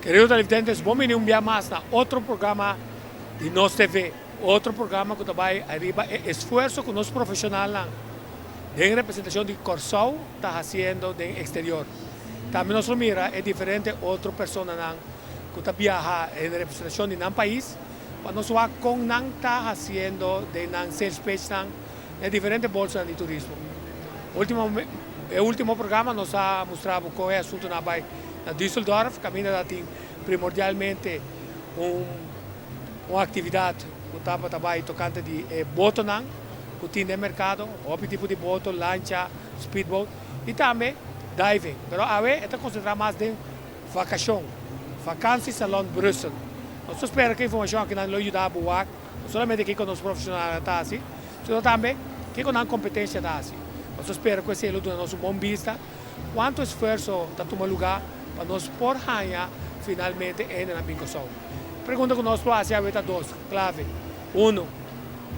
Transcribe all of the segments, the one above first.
Querido televidentes, bon bini un bia mas na otro programa di Nos TV. Otro programa ku ta bai ariba e esfuerso ku nos profesionalnan den representacion di Kòrsou ta hasiendo den exterior. Tambe nos lo mira e diferente otro personanan ku ta biaha en representacion di nan pais pa nos wak kon nan ta hasiendo den nan sales pitchnan den diferente bolsanan di turismo. Ultimo e ultimo programa nos a mustra bo kon e asuntonan a bai na Düsseldorf kaminda ta tin primordialmente un un aktividat ku tabata bai tokante di e botonan ku tin den merkado, hopi tipo di boto, lancha, speedboat i tambe diving. Pero awe e ta konsentrá mas den Vakashon, Vakantiesalon Brussel. Nos ta spera ku e informashon akinan lo yuda bo wak no solamente kiko nos profeshonalnan ta hasi, sino tambe kiko nan kompetensia ta hasi. Nos ta spera ku esei lo duna nos un bon bista kuantu esfuerso ta tuma lugá pa nos por haña finalmente e hendenan bin Kòrsou. Pregunta ku nos lo hasi awe ta dos klave. Uno,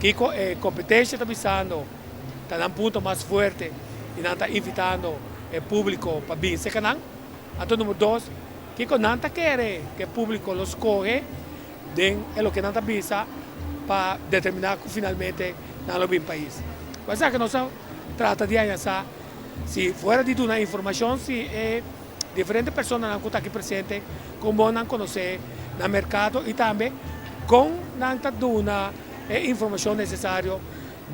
kiko e kompetensia ta bisando ta nan punto mas fuerte i nan ta invitando e públiko pa bin serka nan? Anto number dos, kiko nan ta kere ku e públiko lo skohe den e loke nan ta bisa pa determiná ku finalmente nan lo bin pais? Ku esaki nos a trata di haña sa si fuera di duna informashon si e diferente personanan ku ta aki presente komo nan konosé nan merkado i tambe kon nan ta duna e informashon nesesario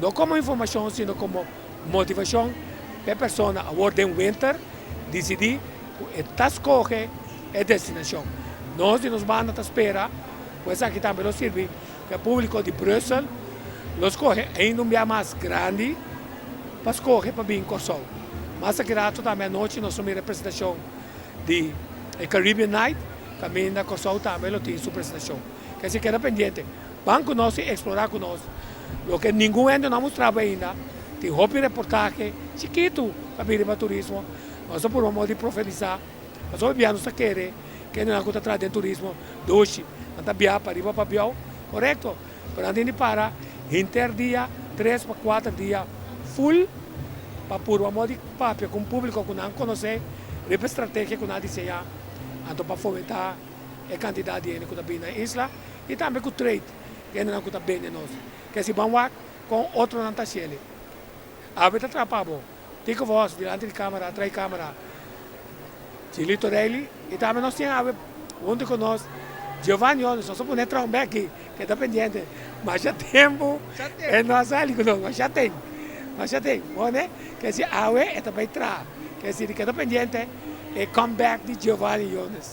no komo informashon sino komo motivashon pa e persona awor den winter disidí ku e ta skohe e destinashon. Nos di nos banda ta spera ku esaki tambe lo sirbi ku e públiko di Brussel lo skohe ainda un bia mas grandi pa skohe pa bin Kòrsou. Mas aki rato tambe anochi nos lo mira e presentashon di e Caribbean Night kaminda Kòrsou tambe lo tin su presentashon. Kesi keda pendiente. Ban ku nos i eksplorá ku nos loke ningun hende no a mustra bo ainda. Tin hopi reportahe chikitu pa bini pa turismo. Nos ta purba modo di profetisá pasobra bia nos ta kere ku hendenan ku ta traha den turismo dushi. Nan ta bia pariba pa biou, korekto, pero nan tin di para hinter dia, tres pa kuater dia. full pa purba modo di papia ku un públiko ku nan konosé riba e strategia ku nan a diseñá anto pa fomentá e kantidat di hende ku ta bini na e isla i tambe ku trade hendenan ku ta bende nos. Ke si ban wak kon otronan ta hasiel. Awe ta trapa bo. Tico Vos dilanti di camera a trai camera Chilito Reilly y tambe nos tin awe hunto cu nos Giovanni Ones nos a pone trombe aki ke ta pendiente masha tempo e no a sali cu nos masha ten masha ten pone ke si awe e ta bay traha ke si ke ta pendiente e come back di Giovanni Jones.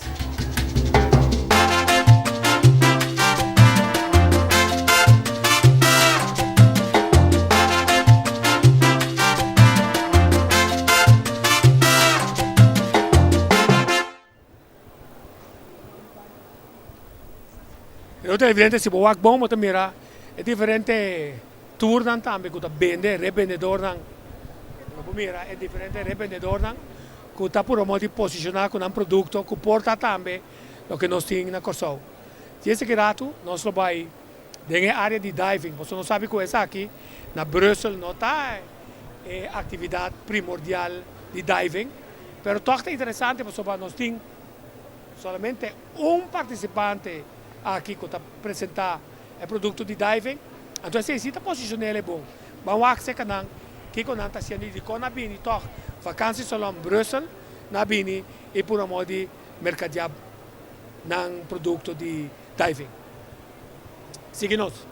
E otro evidente si bo wak bon bo ta mira e diferente tournan tambe ku ta bende rebendedornan bo por mira e diferente rebendedornan ku ta purba modo di posishoná ku nan produkto ku por ta tambe loke nos tin na Kòrsou. Di esaki ratu nos lo bai den e área di diving pasobra nos sabi ku esaki na Brussel no ta e aktividat primordial di diving pero tòg ta interesante pasobra nos tin solamente un partisipante aki ku ta presentá e produkto di diving, anto esei si ta posishon'el e bon. Ban wak serka nan kiko nan ta hasiendo i dikon nan a bini tòg vakansi Salon Brussel nan a bini i puru amor di merkadiá nan produkto di diving. Sigui nos.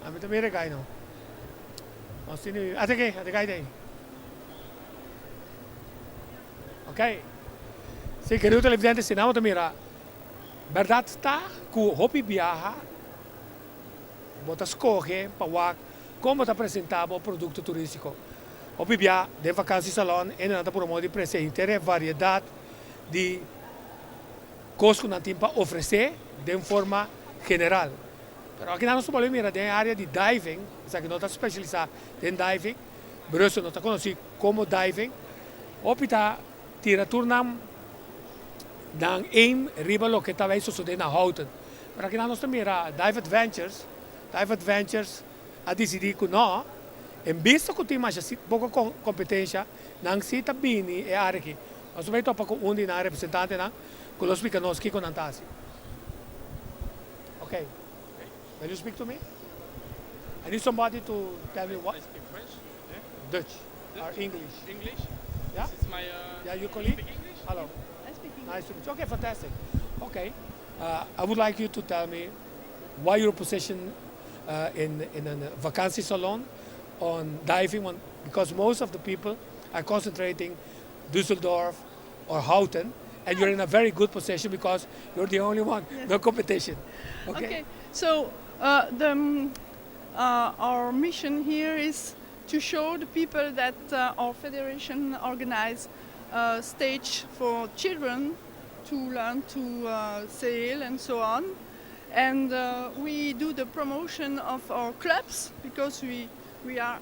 Ami ta mira e gai no. Nos tin ata ke, ata gai ta ei. Ok. Si, kerido televidente, si nan bo ta mira, bèrdat ta ku hopi biaha bo ta skohe pa wak kon bo ta presentá bo produkto turístiko. Hopi bia den vakansi salon hende nan ta purba modo di presé henter e variedat di kos ku nan tin pa ofresé den forma general. Pero aki nan nos ta bolbe mira den e área di diving, esaki no ta spesialisá den diving, Brussel no ta konosí komo diving, hopi ta tira tur nan nan aim riba loke ta bai sosodé na Houten. Pero aki nan nos ta mira Dive Adventures, Dive Adventures a disidí ku no, en bista ku tin masha poko kompetensha, nan si ta bini e área aki. Nos ta bai topa ku un di nan representantenan ku lo splika nos kiko nan ta hasi. Ok, will you speak to me? I need somebody to tell me what. I speak French. Dutch or English. English? Yeah? This is my. Uh, Yeah, your colleague? Speak English? Hello. I speak English. Nice to meet you. Okay, fantastic. Okay, I would like you to tell me why your position in a vakantiesalon on diving, on, because most of the people are concentrating Düsseldorf or Houten, and you're in a very good position because you're the only one, no competition. Okay. Okay, so our mission here is to show the people that our federation organize a stage for children to learn to sail and so on. And we do the promotion of our clubs because we are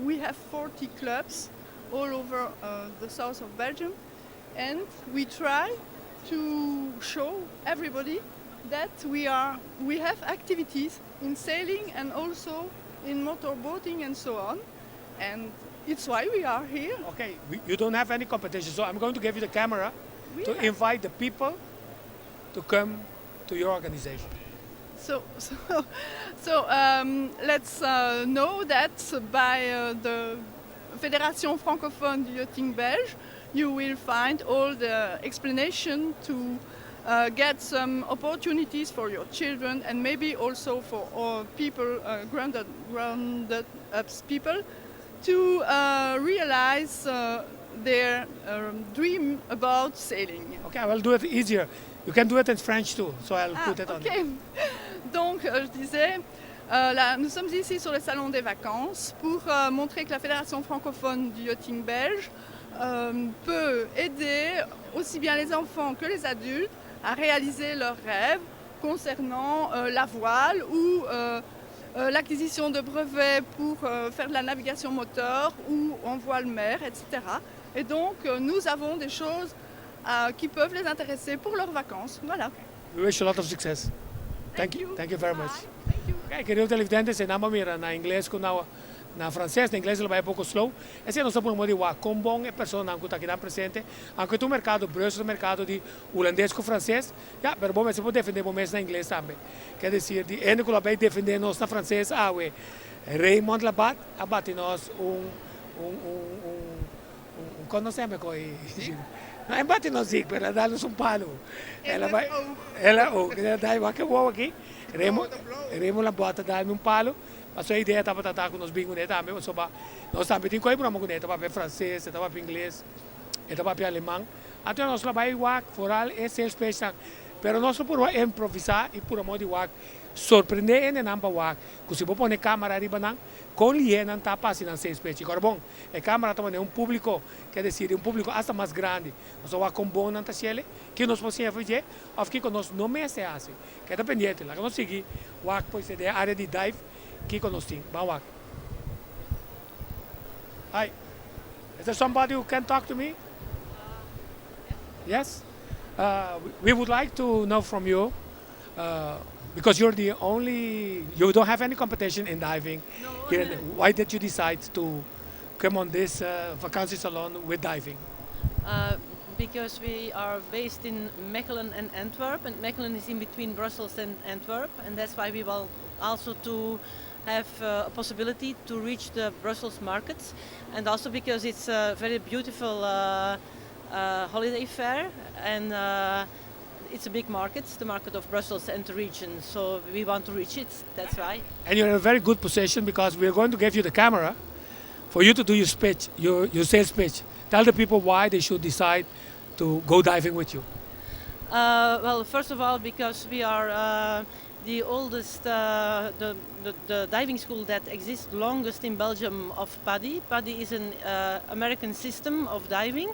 we have 40 clubs all over the south of Belgium, and we try to show everybody that we have activities in sailing and also in motorboating and so on, and it's why we are here. Okay, you don't have any competition, so I'm going to give you the camera We to have. invite the people to come to your organization. So let's know that by the Fédération francophone du yachting belge, you will find all the explanation to get some opportunities for your children and maybe also for all people, grounded ups people, to realize their dream about sailing. Okay, I will do it easier. You can do it in French too, so I'll Ah, put it on. Ok. Donc, je disais, là, nous sommes ici sur le Salon des vacances pour montrer que la Fédération francophone du yachting belge peut aider aussi bien les enfants que les adultes à réaliser leurs rêves. concernant la voile ou l'acquisition de brevets pour faire de la navigation moteur ou en voile mer, etc. Et donc, nous avons des choses qui peuvent les intéresser pour leurs vacances. Voilà. We wish you a lot of success. Thank you. Thank you very much. Thank you. Ok, kerido televidente, esei nan a mira na ingles ku na na franses, na ingles lo bai poko slow. Esei nos ta pone di wak kon bon e personanan ku ta akinan presente, aunke ta un merkado Brussel, un merkado di hulandes ku franses, ya, pero bo mester por defende bo mes na ingles tambe. Ker desir di hende ku lo a bai defende nos na franses awe, Raymond Labat a bati nos un un un un un kon nos yama e koi? No e bati nos zik, pero el a dal nos un palu. El a bai, el a ook, el a dal, wak e wowo aki. Raymond, Raymond Labat a dal mi un palu. Pasobra e idea tabata ta ku nos bin kuné tambe, pasobra nos tambe tin koi broma kuné, e ta papia franses, e ta papia ingles, e ta papia aleman. Anto nos lo bai wak foral e sales pitchnan, pero nos lo purba improvisá i pura modo di wak sorprendé hendenan pa wak ku si bo pone kamera riba nan, kon lihé nan ta pa hasi nan sales pitch. I kòrda bon, e kamera ta manera un públiko, ke desir di un públiko asta mas grandi. Nos a wak kon bon nan ta hasiel, ke nos por siña for dje òf kiko nos no mester hasi. Keda pendiente, laga nos sigui wak pues den e area di dive kiko nos tin. Ban wak. Hi, is there somebody who can talk to me? Yes? We would like to know from you, because you're the only, you don't have any competition in diving. No. Here, why did you decide to come on this vakantiesalon with diving? Because we are based in Mechelen and Antwerp, and Mechelen is in between Brussels and Antwerp, and that's why we want also to have a possibility to reach the Brussels markets, and also because it's a very beautiful holiday fair, and it's a big market, the market of Brussels and the region, so we want to reach it, that's why. And you're in a very good position because we're going to give you the camera for you to do your speech, your sales pitch. Tell the people why they should decide to go diving with you. Well, first of all, because we are the oldest, the diving school that exists longest in Belgium of PADI. PADI is an American system of diving,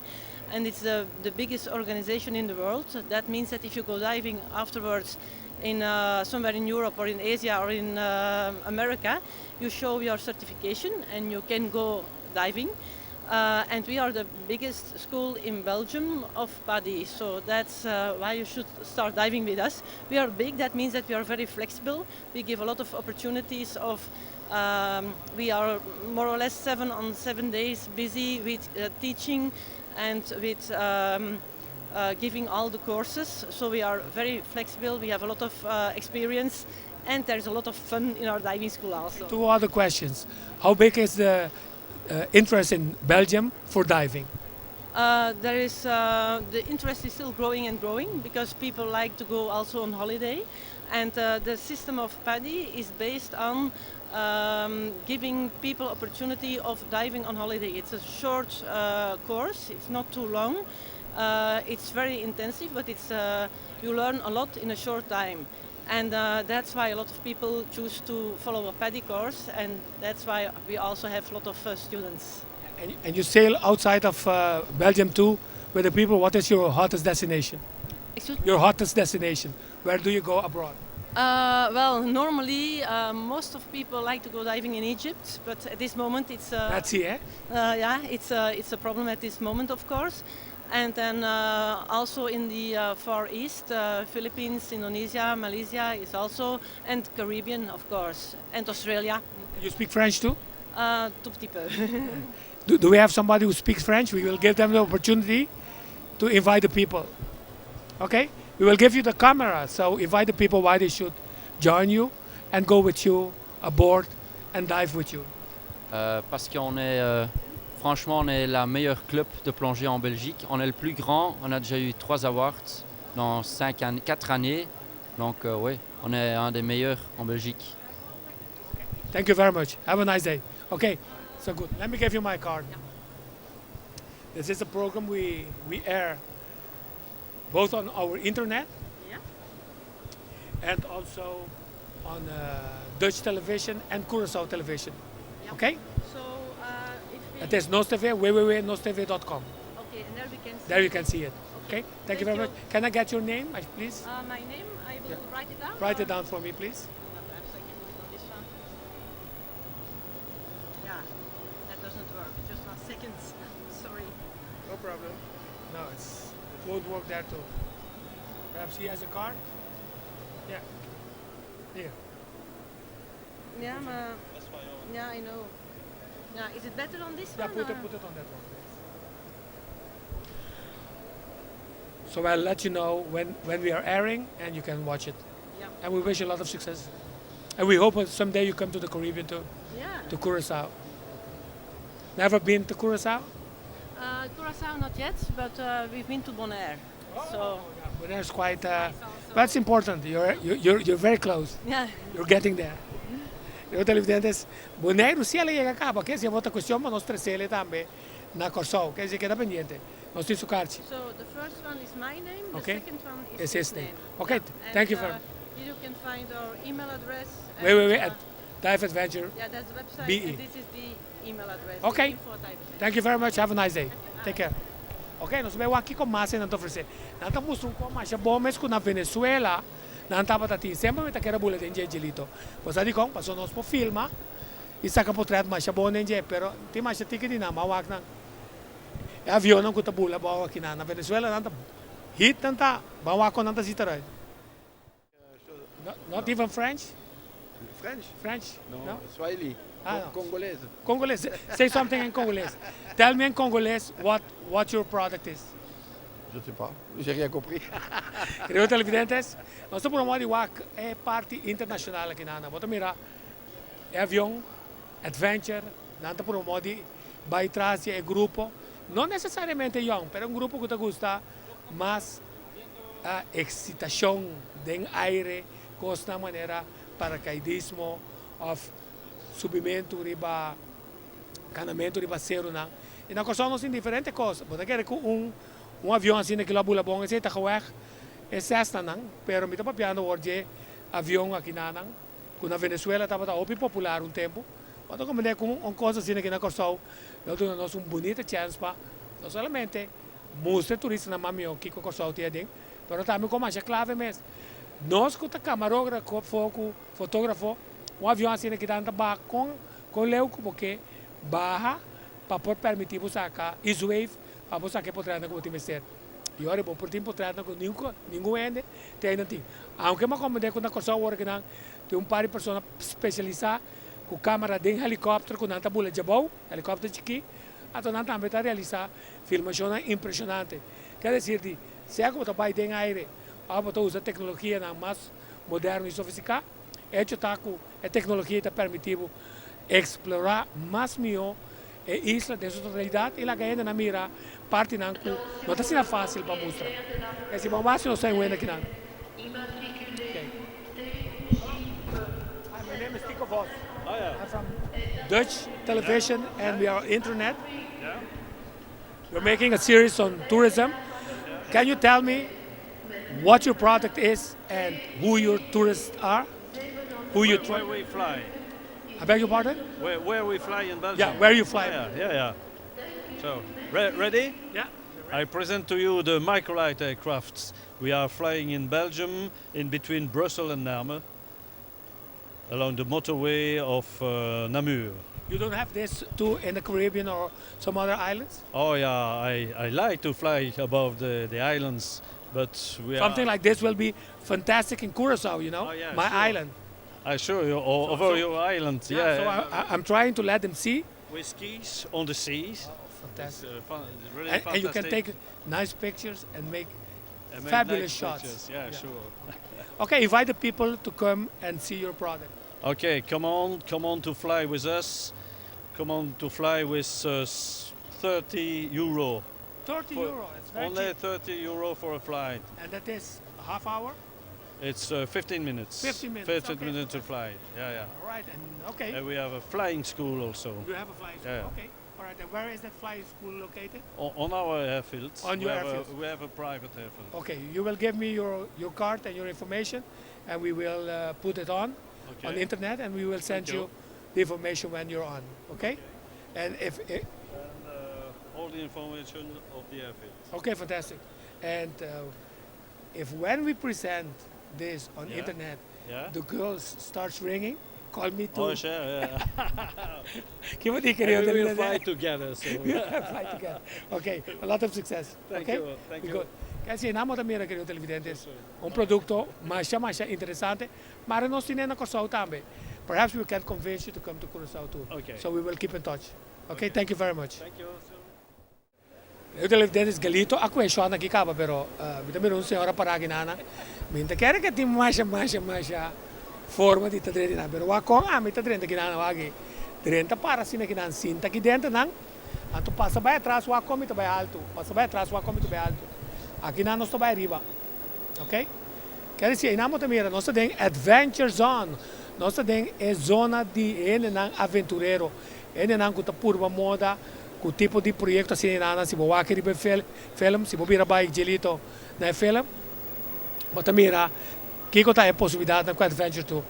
and it's the biggest organization in the world. That means that if you go diving afterwards in somewhere in Europe or in Asia or in America, you show your certification and you can go diving. And we are the biggest school in Belgium of PADI, so that's why you should start diving with us. We are big, that means that we are very flexible. We give a lot of opportunities of, we are more or less 7 on 7 days busy with teaching and with giving all the courses. So we are very flexible, we have a lot of experience, and there's a lot of fun in our diving school also. Two other questions. How big is the interest in Belgium for diving? The interest is still growing and growing because people like to go also on holiday, and the system of PADI is based on giving people opportunity of diving on holiday. It's a short course; it's not too long. It's very intensive, but it's you learn a lot in a short time. And that's why a lot of people choose to follow a PADI course, and that's why we also have a lot of students. And you sail outside of Belgium too with the people. What is your hottest destination? Excuse me? Your hottest destination. Where do you go abroad? Well, normally most of people like to go diving in Egypt, but at this moment it's That's it, eh? Yeah, it's a problem at this moment, of course. And then also in the Far East, Philippines, Indonesia, Malaysia is also, and Caribbean, of course, and Australia. You speak French too? Tout petit peu. Do we have somebody who speaks French? We will give them the opportunity to invite the people. Okay? We will give you the camera, so invite the people why they should join you and go with you aboard and dive with you. Parce qu'on est, franchement, on est la meilleure club de plongée en Belgique. On est le plus grand. On a déjà eu trois awards dans 5 années, 4 années. Donc, oui, on est un des meilleurs en Belgique. Thank you very much. Have a nice day. Okay, so good. Let me give you my card. This is a program we air both on our internet and also on Dutch television and Curacao television. Okay? So if we Het is NOS TV, www.nostv.com. Okay, and there we can see. There you can see it. Okay? Thank you Thank very you. much. Can I get your name, please? My name, I To write it down? Write or- it down for me, please. Well, perhaps I can do it on this one. Yeah, that doesn't work. Just one second. Sorry. No problem. No, it won't work there too. Perhaps he has a card? Yeah. Here. Yeah, maar, yeah, I know. Yeah, is it better on this Yeah, one? put it, or- put it on that one, please. So I'll let you know when we are airing and you can watch it. And we wish you a lot of success. And we hope that someday you come to the Caribbean too, to Curacao. Never been to Curacao? Curacao not yet, but we've been to Bonaire. So yeah, Bonaire is quite, Nice also. that's important. You're very close. You're getting there. Yo televidentes, Bonaire si el a yega caba, ke si ta cuestion pa nos trece tambe na Corsou, ke si keda pendiente. Nos tin su carchi. So the first one is my name, the second one is Is his his name. name. Okay, thank And, you very You can find our email address. Wait, wait, wait, and, at Dive Adventure. Yeah, that's the website, BE. and this is the email address. Okay. Info at Dive Adventure. Thank you very much. Have a nice day. Take care. Ok, nos ta bay aki cu mas nan ta ofrece. Nan ta mustra un cos mas bon mes cu na Venezuela. Nan tabata tin. Semper mi ta kier bula den dje. Bo di con, paso nos por filma. Y saca portret mas bon den dje, pero tin mas tiki di nan, m'a wak nan. E avion nan cu ta bula bo aki na Venezuela nan ta hit nan ta, ban wak nan ta zita right. No, not even French? French? French? No, No? Swahili. Ah, no. Congolese. Congolese. Say something in Congolese. Tell me in Congolese what your product is. Je ne sais pas, j'ai rien compris. Querido televidentes, nos ta di wak e parti internacional aki na. Bo ta mira e avion, adventure, nan ta promove bay tras e grupo, no necesariamente young, pero un grupo cu ta gusta mas e excitacion den aire, cos na manera paracaidismo, of subimento riba canamento riba cero nan. Y na Corsou nos tin diferente cos. Bo ta kere cu un avion asina cu bula bon, esey ta geweg e Cessna nan, pero mi ta papiando over di avion aki na nan, cu na Venezuela tabata hopi popular un tempo. Mas como cu un cos asina aki na Corsou, nos tin un bunita chance pa no solamente mustra turistanan mas miho kico Corsou tin aden, pero tambe como e clave mes. Nos cu ta camarografo, fotografo, un avion asina aki ta cu cu leu pasobra baha pa por permiti bo saca e wave pa bo saca portret como tin ser. Y ora bo por tin portret cu ningun hende tin ainda tin. Aunke m'a comprende cu na Corsou awor cu nan tin un par di persona specialisa cu camera di helicopter cu nan ta bula di abou, helicopter chikito, anto nan tambe ta realisa filmacion impresionante. Kier bisa, di, sea cu ta bay den aire, of ta usa tecnologia nan mas moderno y sofistica, hecho ta cu e tecnologia ta permiti explora mas miho e isla den su totalidad y laga hende mira parti nan cu no ta asina facil pa mustra. E si ban mas no sa aki nan. Okay. Hi, my name is Tico Vos. Oh yeah. I'm from Dutch television and we are internet. We're making a series on tourism. Can you tell me what your product is and who your tourists are? Who you Where we fly. I beg your pardon? Where we fly in Belgium. Yeah, where you fly. Yeah. So, ready? Yeah. I present to you the microlight aircrafts. We are flying in Belgium, in between Brussels and Namen, along the motorway of Namur. You don't have this too in the Caribbean or some other islands? Oh yeah, I like to fly above the islands, but we Something are like this will be fantastic in Curacao, you know, Oh, yeah, my sure. island. I show you over your island. Yeah, So I'm trying to let them see. With skis on the seas. Fantastic. It's, fun, it's really And you can fantastic. take nice pictures and make And make fabulous nice shots. pictures. Yeah, Yeah. sure. Okay, invite the people to come and see your product. Okay, come on, come on to fly with us. Come on to fly with 30 euro. 30 For euro, it's very Only cheap. 30 euro for a flight. And that is a half hour? It's 15 minutes. 15 minutes, 15 okay. minutes to fly. Yeah, yeah. All right, and okay. And we have a flying school also. You have a flying school, Yeah. okay. All right, and where is that flying school located? On our airfield. On your We airfield. have a private airfield. Okay, you will give me your card and your information, and we will put it Okay. on the internet, and we will send Thank you. you the information when you're on, okay? And if it, And all the information of the airfield. Okay, fantastic. And if when we present this on internet, the girls starts ringing, call me too. Oh, sure, yeah. Ki bo di, kerido And we will televidente? fly together. So. We will fly together. Okay, a lot of success. Thank okay? you, thank We you. good. Kijk, si namo también, kerido televidentes, un produkto masha masha interesante, maar nos tin na Kòrsou tambe. Perhaps we can convince you to come to Curaçao too. Okay. So we will keep in touch. Okay, thank you very much. Thank you. Kerido televidentes, Galito a kueshoná aki kaba, pero mi ta mira un señora pará aki nana. Mi ta kere ku tin masha masha masha forma di ta drenta nan, pero wak kon ami ta drenta aki nana wak aki. Drenta para asina aki nan, sinta aki denter nan, anto pasa bai atras wak kon mi ta bai alto, pasa bai atras wak kon mi ta bai alto. Aki nan nos ta bai ariba. Ok? Ker disi einan bo ta mira nos ta den Adventure Zone, nos ta den e zona di hendenan aventurero, hendenan ku ta purba moda ku tipo di proyekto asina einan, si bo wak riba e film, si bo bira bai djelito na e film, bo ta mira kiko ta e posibilidatnan ku Adventure Tour.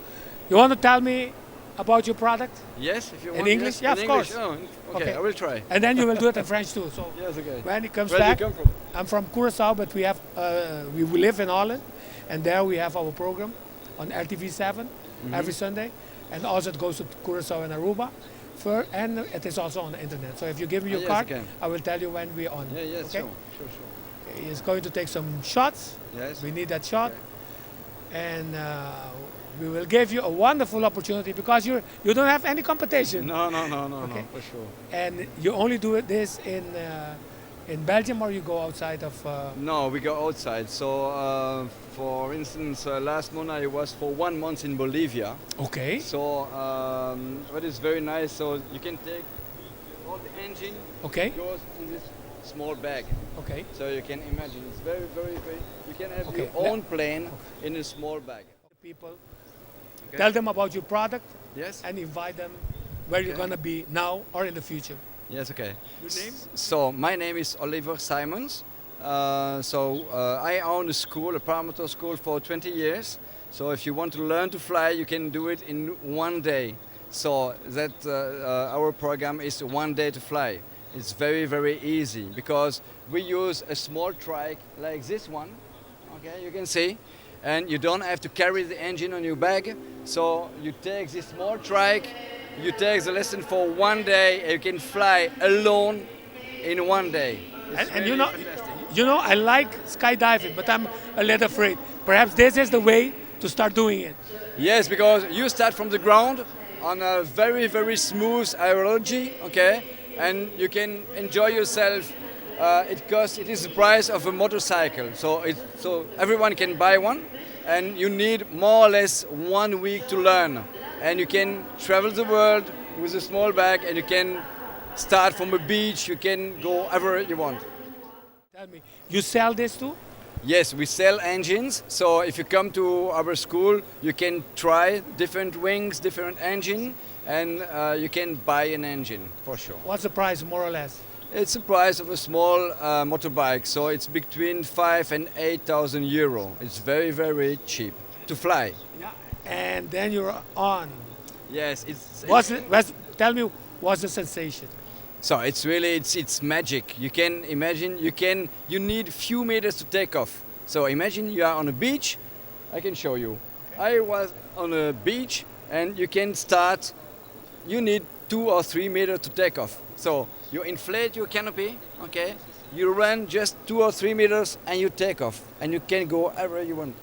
You want to tell me about your product? Yes, if you In want. English? Yes. Yeah, in of English. course. Oh, okay, Okay. I will try. And then you will do it in French too. So Yes, okay. when it comes Where do you back, come from? I'm from Curacao, but we have we live in Holland, and there we have our program on RTV7 every Sunday, and also it goes to Curacao and Aruba, for, and it is also on the internet. So if you give me Ah, your yes, card, okay. I will tell you when we're on. Yeah, yes, okay? sure. Okay, He's going to take some shots. Yes. We need that shot, and we will give you a wonderful opportunity because you don't have any competition. No, Okay. no, for sure. And you only do it this in Belgium, or you go outside of? No, we go outside. So, for instance, last month I was for one month in Bolivia. So, that is very nice. So you can take all the engine goes in this small bag. So you can imagine it's very, very, very. You can have your own plane in a small bag. People, Okay. tell them about your product. Yes. And invite them where you're going to be now or in the future. Yes, okay. Your name? So my name is Oliver Simons. So I own a school, a paramotor school for 20 years. So if you want to learn to fly, you can do it in one day. So that our program is one day to fly. It's very, very easy because we use a small trike like this one. Okay, you can see. And you don't have to carry the engine on your bag. So you take this small trike, you take the lesson for one day, and you can fly alone in one day. It's And you really know, fantastic. I like skydiving, but I'm a little afraid. Perhaps this is the way to start doing it. Yes, because you start from the ground on a very, very smooth aerology, okay, and you can enjoy yourself. It is the price of a motorcycle, so everyone can buy one, and you need more or less one week to learn, and you can travel the world with a small bag, and you can start from a beach, you can go wherever you want. Tell me, you sell this too? Yes, we sell engines. So if you come to our school, you can try different wings, different engine, and you can buy an engine for sure. What's the price, more or less? It's the price of a small motorbike, so it's between 5 and 8,000 euro. It's very, very cheap to fly. Yeah. And then you're on. Yes, it's. Tell me, what's the sensation? So it's really it's magic. You can imagine you need few meters to take off. So imagine you are on a beach. I can show you. I was on a beach and you can start. You need 2 or 3 meters to take off. So you inflate your canopy, okay? You run just 2 or 3 meters and you take off, and you can go wherever you want.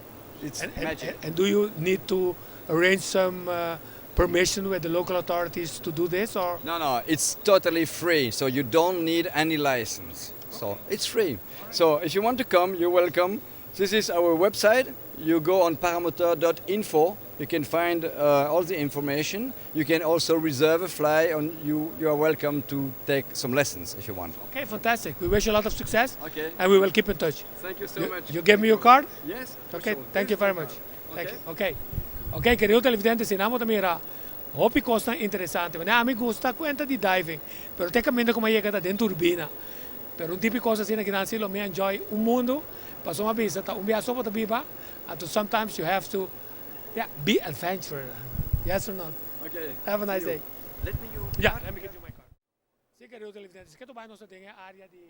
It's magic. And do you need to arrange some permission with the local authorities to do this, or? No, it's totally free, so you don't need any license. So it's free. So if you want to come, you're welcome. This is our website. You go on paramotor.info. You can find all the information. You can also reserve a fly, and you are welcome to take some lessons if you want. Okay, fantastic. We wish you a lot of success. Okay. And we will keep in touch. Thank you so much. You give me your card? Yes, for Okay, sure. thank you Here's very my much. card. Thank Okay. you. Okay. Ok, kerido televidente, asina nos a mira hopi kos interesante. Ami gusta kuenta di diving, pero te kaminda ku m'a yega ta den turbina. Pero un tipo di kos asina ku nan lo mi enjoy un mundu, paso m'a bisa ta un biaha so bo ta biba, and sometimes you have to, yeah, be adventurer. Yes or not? Okay. Have a nice See you. day. Let me you. Yeah, let me give you my card. Si, kerido televidente, ku bai nos tin área di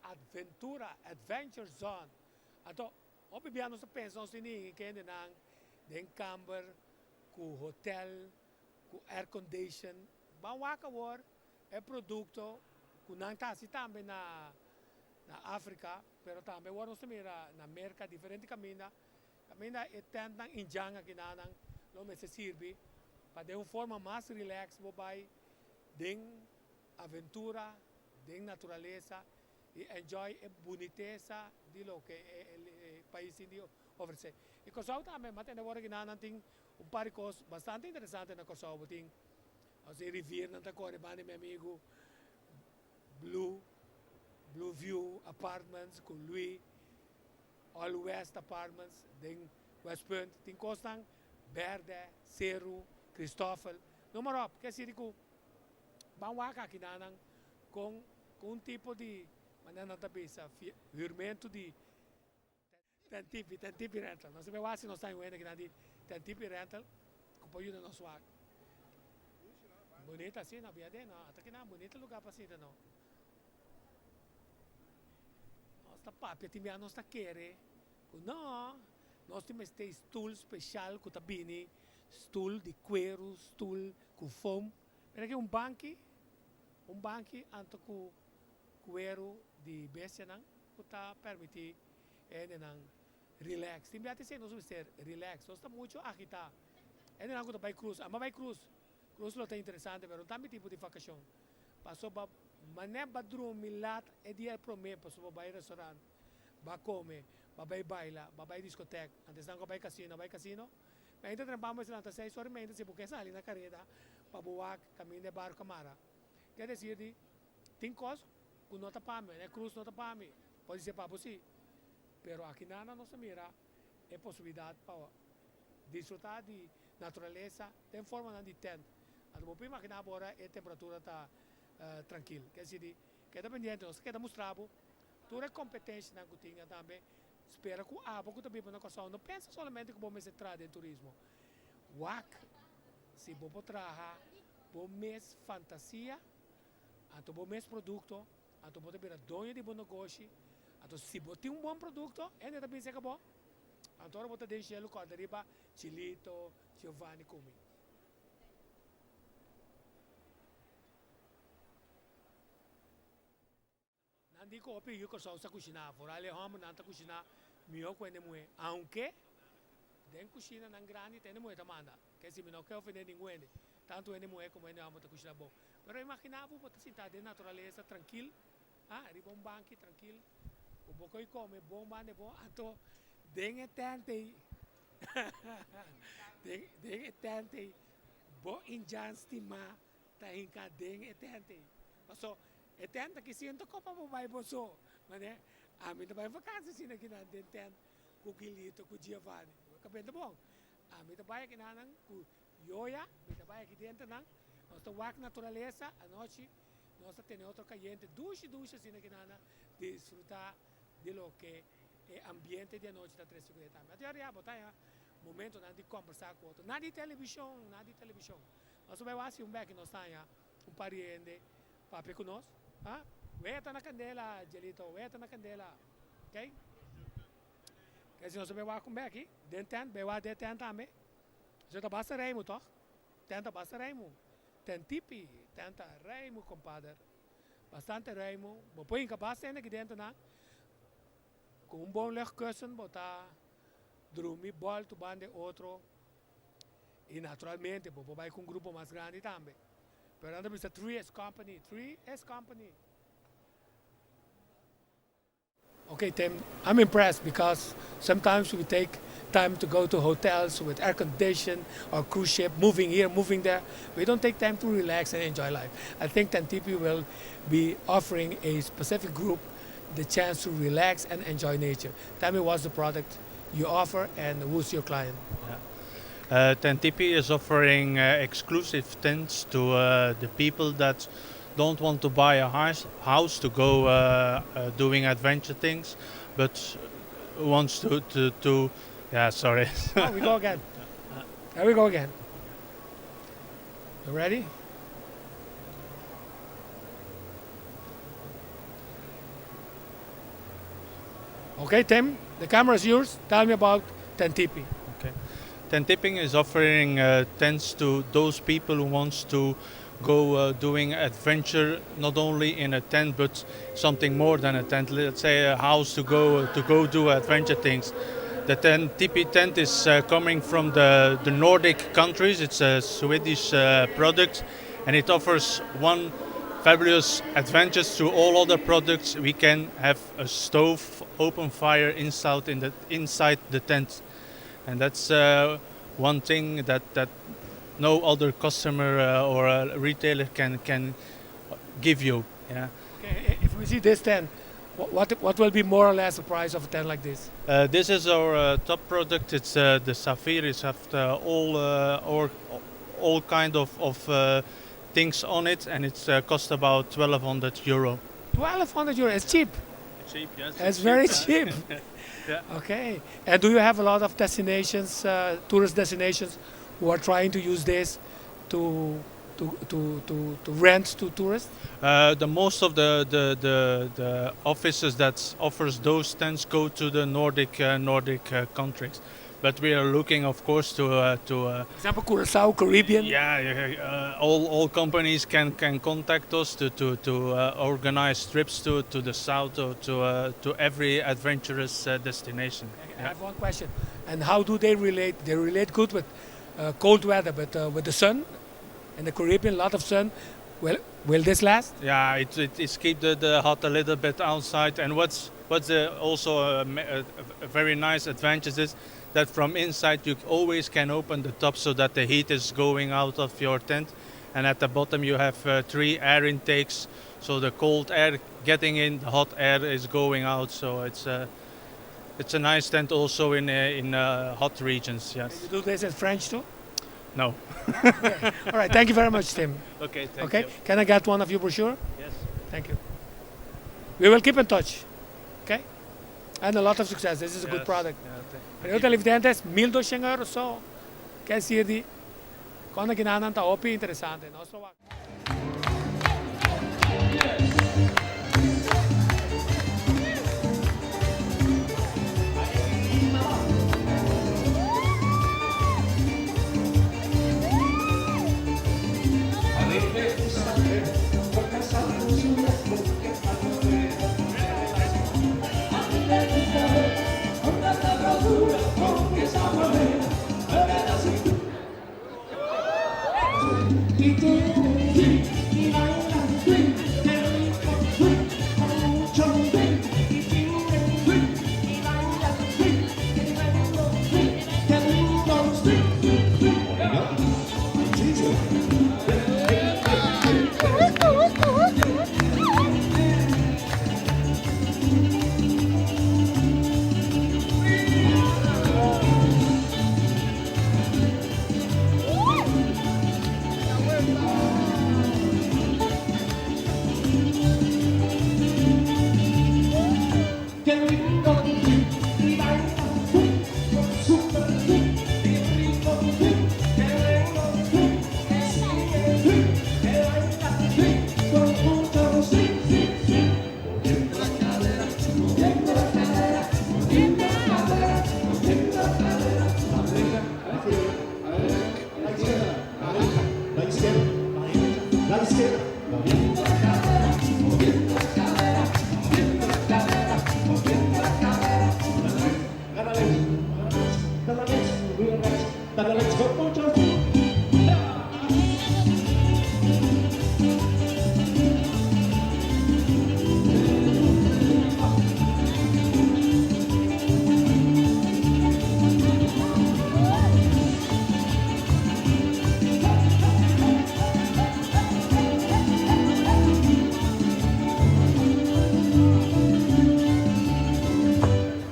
aventura, adventure zone. Anto, Hopi bia nos ta pensa nos tin ningi kendenan den kamber ku hotel, ku aircondition. Ban wak awor e produkto ku nan ta hasi tambe na na Afrika, pero tambe awor nos ta mira na Merka diferente kaminda, kaminda e tentnan indjan akinanan lo mester sirbi pa den un forma mas relax bo bai den aventura, den naturalesa i enjoy e bunitesa di loke e pais tin di ofresé. I Kòrsou tambe, m'a tende awor akinan nan tin un par di kos bastante interesante na Kòrsou. Bo tin e riviernan ta kore banda di mi amigu Blue, Blue View Apartments ku Louis, All West Apartments den Westpunt. Tin kosnan bèrdè, seru, Christoffel, noem maar op. Ke siri ku ban wak akinanan kon ku un tipo di manera nan ta bisa hürmentu di Tentipi, Tentipi Rental. Nos ta bai wak si nos ta hende kinan di Tentipi Rental ku por yuda nos wak. Bunita si no bia den no ata kinan bunita lugar pa sinta no. Nos ta papia tin bia nos ta kere ku no nos tin mester stoel special ku ta bini stoel di kueru, stoel ku foam. Mira aki un banki, un banki anto ku kueru di bestianan ku ta permití e hendenan relax. Tin bia ta esei nos mester relax. Nos ta muchu agitá. Hendenan ku ta bai krus, ama bai krus. Krus lo ta interesante pero no ta mi tipo di vakashon. Pasobra manera bo a drumi lat e dia promé pasobra bo bai restaurant, bo a kome, bo a bai baila, bo a bai diskotek, antes nan ku a bai kasino, a bai kasino. Meinta trempan bo lanta seis ora meinta si bo ke sali na kareda pa bo wak kaminda e barco a mara. Ke desir di tin kos ku no ta pa mi, e krus no ta pa mi, por di ser pa bo si, pero aki nana nos ta mira e posibilidat pa disfruta di naturalesa den formanan di tent. Anto bo por imagina bo ora e temperatura ta trankil. Ke desir di keda pendiente, nos ta keda mustra bo tur e kompetenshanan ku tin tambe. Spera ku abo ku ta biba na Kòrsou no pensa solamente ku bo mester traha den turismo. Wak si bo por traha bo mes fantasia, anto bo mes produkto, anto bo ta bira doño di bo negoshi. Anto si bo tin un bon produkto, hende ta bin serka bo. Anto ora bo ta den shelu kòrda riba Chilito, Giovanni ku mi. Nan di ku hopi yu Kòrsou sa kushiná, foral e hòmbernan ta kushiná mihó ku hende muhé. Aunke den kushina nan grandi ta hende muhé ta manda. Ke si mi no ke ofendé ningun hende, tantu hende muhé komo hende hòmber ta kushiná bon. Pero imaginá bo bo ta sintá den naturalesa trankil, ah, riba un banki trankil, ku bo koi kome bon banda e bon, anto den e tènt ei, den den e tènt ei bo indjan stimá ta hinká den e tènt ei. Paso e tent aki si no ta kopa bo bai bo so. Mane ami ta bai vakansi asina kinan den tent ku Gilito ku Giovanni. Kabenta bon. Ami ta bai akinanan ku Yoya, mi ta bai aki denternan. Nos ta wak naturalesa anochi, nos ta tene otro kayente dushi dushi asina kinanan disfruta di loke e ambiente di anochi ta trese ku e tambe. Anto ya bo ta haña momentonan di kombersa ku otro. Na di televishon, na di televishon. Nos ta bai wak si un beki nos ta haña un par di hende papia ku nos. Ha? Wea ta na kandela, Jelito, wea ta na kandela. Ok? Kei si nos ta bai wak un beki den tent, bai wak den tent tambe. Esei ta basta reimu, tòg? Tent ta basta reimu. Tent tipi, tent ta reimu, kompader. Bastante reimu. Bo por hinka basta hende aki dentro nan. Ku un bon luchtkussen bo ta drumi bòltu banda e otro. I naturalmente bo por bai ku un grupo mas grandi tambe. Pero nan ta bisa Three is company, three is company. Okay Tim, I'm impressed because sometimes we take time to go to hotels with air condition or cruise ship, moving here, moving there. We don't take time to relax and enjoy life. I think Tentipi will be offering a specific group the chance to relax and enjoy nature. Tell me what's the product you offer and who's your client? Yeah. Tentipi is offering exclusive tents to the people that don't want to buy a house, house to go doing adventure things, but wants to, to, to yeah, sorry. oh, we go again. There we go again. You ready? Okay, Tim. The camera is yours. Tell me about Tentipi. Okay. Tentipi is offering tents to those people who wants to go doing adventure, not only in a tent but something more than a tent. Let's say a house to go do adventure things. The Tentipi tent is coming from the Nordic countries. It's a Swedish product, and it offers one fabulous advantage to all other products. We can have a stove, open fire inside the tent, and that's one thing that no other customer or retailer can give you. Yeah. Okay, if we see this tent, what will be more or less the price of a tent like this? This is our top product. It's the Safir. It's have all kind of things on it, and it's cost about €1,200. €1,200. It's cheap. Cheap, yes. It's very cheap. Yeah. Okay. And do you have a lot of destinations, tourist destinations, who are trying to use this to rent to tourists? The most of the offices that offers those tents go to the Nordic countries, but we are looking, of course, to example, Curacao, Caribbean. Yeah, all companies can contact us to organize trips to the south or to every adventurous destination. I have one question. And how do they relate? They relate good with cold weather, but with the sun in the Caribbean, a lot of sun. Will this last? Yeah, it keep the hot a little bit outside. And what's also a very nice advantage is that from inside you always can open the top so that the heat is going out of your tent. And at the bottom you have three air intakes, so the cold air getting in, the hot air is going out. So it's a nice tent also in hot regions. Yes. You do this in French too? No. Okay. All right. Thank you very much, Tim. Okay. Thank Okay. you. Can I get one of your brochure? Yes. Thank you. We will keep in touch. Okay? And a lot of success. This is a good product. Yeah, thank Pero televidentes, 1200 euro so. Ke sirbi? Cuando cu nan ta hopi interesante. Nos lo wak. A mí me gusta ver con tanta sabrosura, con qué sabor. Y tú, swing, y baila swing, qué rico swing, con mucho swing, y tiene swing, y baila swing, qué rico swing, qué rico swing, swing, swing. Sí, sí. Qué rico swing, y baila swing, con super swing, qué rico swing, qué rico swing, que sigue swing, que baila swing, con mucho swing, swing, swing. Moviendo la cadera, moviendo la cadera, moviendo la cadera, moviendo la cadera. A la derecha, a la izquierda, a la derecha, a la izquierda, a la derecha, la izquierda, la derecha, la izquierda. Moviendo la cadera, moviendo la cadera, moviendo la cadera, moviendo la cadera. La derecha, la derecha, la derecha, la derecha, con mucho swing.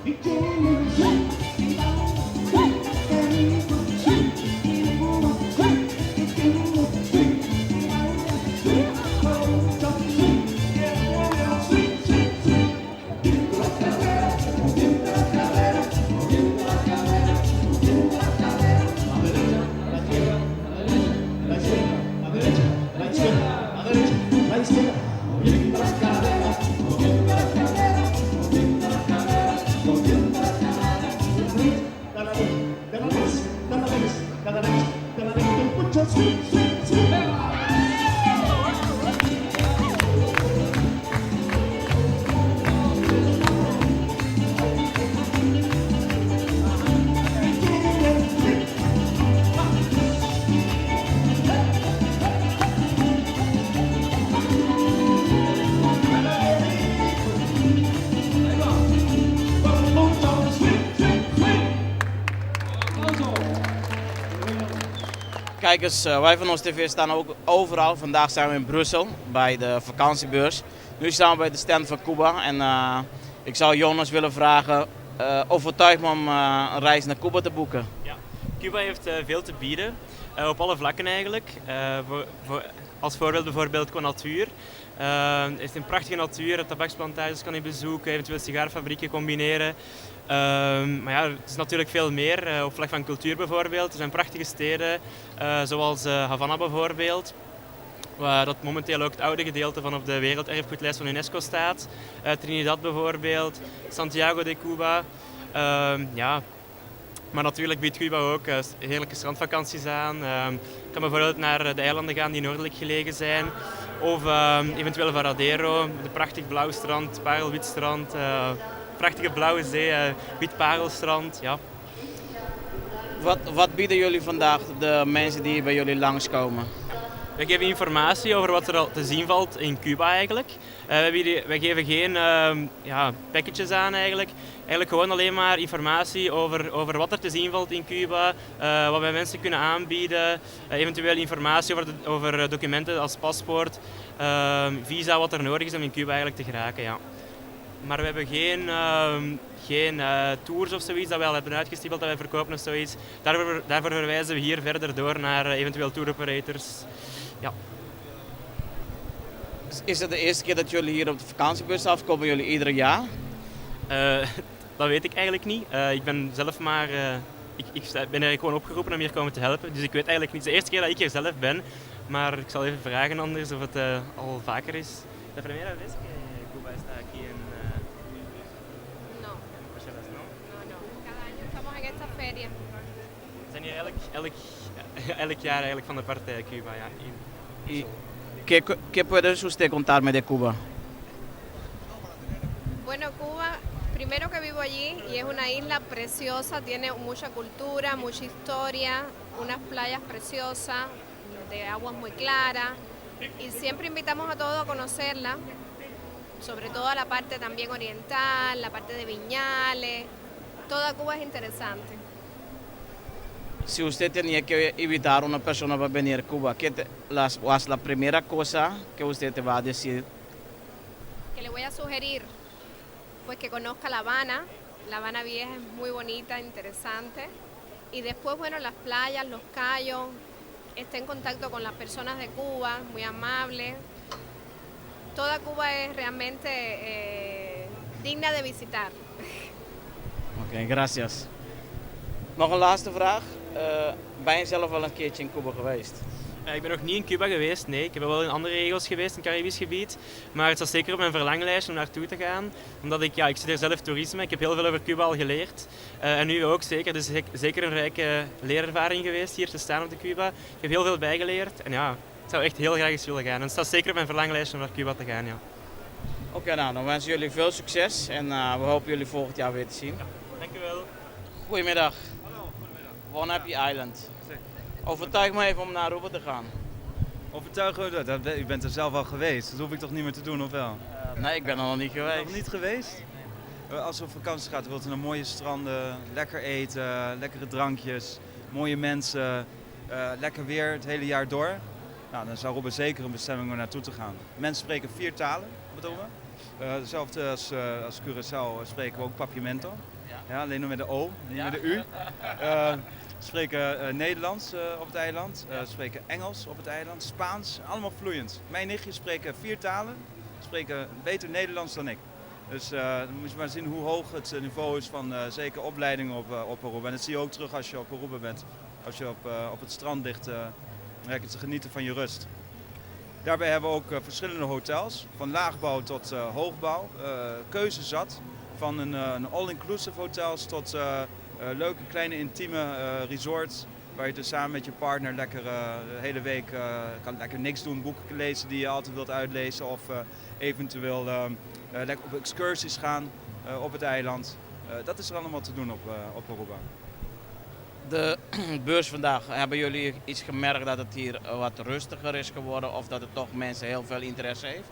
Y tiene swing, y baila swing, qué rico swing, y Kijkers, wij van Nos TV staan ook overal. Vandaag zijn we in Brussel bij de vakantiebeurs. Nu staan we bij de stand van Cuba en ik zou Jonas willen vragen, overtuig me om een reis naar Cuba te boeken. Ja, Cuba heeft veel te bieden, op alle vlakken eigenlijk. Als voorbeeld bijvoorbeeld qua natuur. Het is een prachtige natuur, tabaksplantages kan je bezoeken, eventueel sigaarfabrieken combineren. Maar ja, het is natuurlijk veel meer, op vlak van cultuur bijvoorbeeld. Er zijn prachtige steden, zoals Havana bijvoorbeeld, waar dat momenteel ook het oude gedeelte van op de werelderfgoedlijst van UNESCO staat. Trinidad bijvoorbeeld, Santiago de Cuba. Ja. Maar natuurlijk biedt Cuba ook heerlijke strandvakanties aan. Je kan bijvoorbeeld naar de eilanden gaan die noordelijk gelegen zijn. Of eventueel Varadero, de prachtig blauw strand, parelwit strand. Prachtige blauwe zee, wit parelstrand. Ja. Wat bieden jullie vandaag de mensen die bij jullie langskomen? Wij geven informatie over wat er al te zien valt in Cuba eigenlijk. Wij geven geen packages aan eigenlijk. Eigenlijk gewoon alleen maar informatie over wat er te zien valt in Cuba, wat wij mensen kunnen aanbieden, eventueel informatie over documenten als paspoort, visa, wat er nodig is om in Cuba eigenlijk te geraken. Ja. Maar we hebben geen tours of zoiets dat wij al hebben uitgestippeld, dat wij verkopen of zoiets. Daarvoor verwijzen we hier verder door naar eventueel touroperators. Ja. Is het de eerste keer dat jullie hier op de vakantiebeurs staan of komen jullie ieder jaar? Dat weet ik eigenlijk niet. Ik ben zelf maar, ik ben eigenlijk gewoon opgeroepen om hier komen te helpen. Dus ik weet eigenlijk niet. Het is de eerste keer dat ik hier zelf ben. Maar ik zal even vragen anders of het al vaker is. La primera vez que Cuba está aquí en, No. en Bruselas, no? No, no. Cada año estamos en esta feria. We zijn hier elk jaar eigenlijk van de partij Cuba. Ja. ¿Y qué puede usted contarme de Cuba? Bueno, Cuba, primero que vivo allí y es una isla preciosa, tiene mucha cultura, mucha historia, unas playas preciosas, de aguas muy claras, y siempre invitamos a todos a conocerla, sobre todo a la parte también oriental, la parte de Viñales, toda Cuba es interesante. Si usted tenía que invitar a una persona para venir a Cuba, ¿qué te, las, es la primera cosa que usted te va a decir? Que le voy a sugerir, pues que conozca La Habana. La Habana Vieja es muy bonita, interesante. Y después, bueno, las playas, los cayos, esté en contacto con las personas de Cuba, muy amables. Toda Cuba es realmente digna de visitar. Oké, gracias. Nog een laatste vraag. Ben je zelf al een keertje in Cuba geweest? Ik ben nog niet in Cuba geweest, nee. Ik ben wel in andere regio's geweest, in het Caribisch gebied. Maar het staat zeker op mijn verlanglijst om naartoe te gaan. Omdat ik studeer zelf toerisme. Ik heb heel veel over Cuba al geleerd. En nu ook zeker. Dus zeker een rijke leerervaring geweest hier te staan op de Cuba. Ik heb heel veel bijgeleerd. En ik zou echt heel graag eens willen gaan. En het staat zeker op mijn verlanglijst om naar Cuba te gaan, ja. Oké, dan wensen jullie veel succes. En we hopen jullie volgend jaar weer te zien. Ja, dank u wel. Goedemiddag. Hallo, goedemiddag. One Happy Island. Overtuig me even om naar Aruba te gaan. Overtuigen? U bent er zelf al geweest. Dat hoef ik toch niet meer te doen, of wel? Nee, ik ben er nog niet geweest. Nog niet geweest? Als we op vakantie gaan, wilt u naar mooie stranden, lekker eten, lekkere drankjes, mooie mensen, lekker weer het hele jaar door. Dan is Aruba zeker een bestemming om naartoe te gaan. Mensen spreken 4 talen op Aruba. Hetzelfde als Curaçao spreken we ook Papiamento. Ja, alleen nog met de O, niet met de U. Spreken Nederlands op het eiland, spreken Engels op het eiland, Spaans, allemaal vloeiend. Mijn nichtjes spreken 4 talen, spreken beter Nederlands dan ik. Dus dan moet je maar zien hoe hoog het niveau is van zeker opleidingen op Aruba. En dat zie je ook terug als je op Aruba bent. Als je op het strand ligt, lekker te genieten van je rust. Daarbij hebben we ook verschillende hotels, van laagbouw tot hoogbouw. Keuze zat, van een all-inclusive hotels tot leuke kleine intieme resorts. Waar je dus samen met je partner lekker de hele week kan lekker niks doen, boeken lezen die je altijd wilt uitlezen. Of eventueel lekker op excursies gaan op het eiland. Dat is er allemaal te doen op Aruba. De beurs vandaag, hebben jullie iets gemerkt dat het hier wat rustiger is geworden of dat het toch mensen heel veel interesse heeft?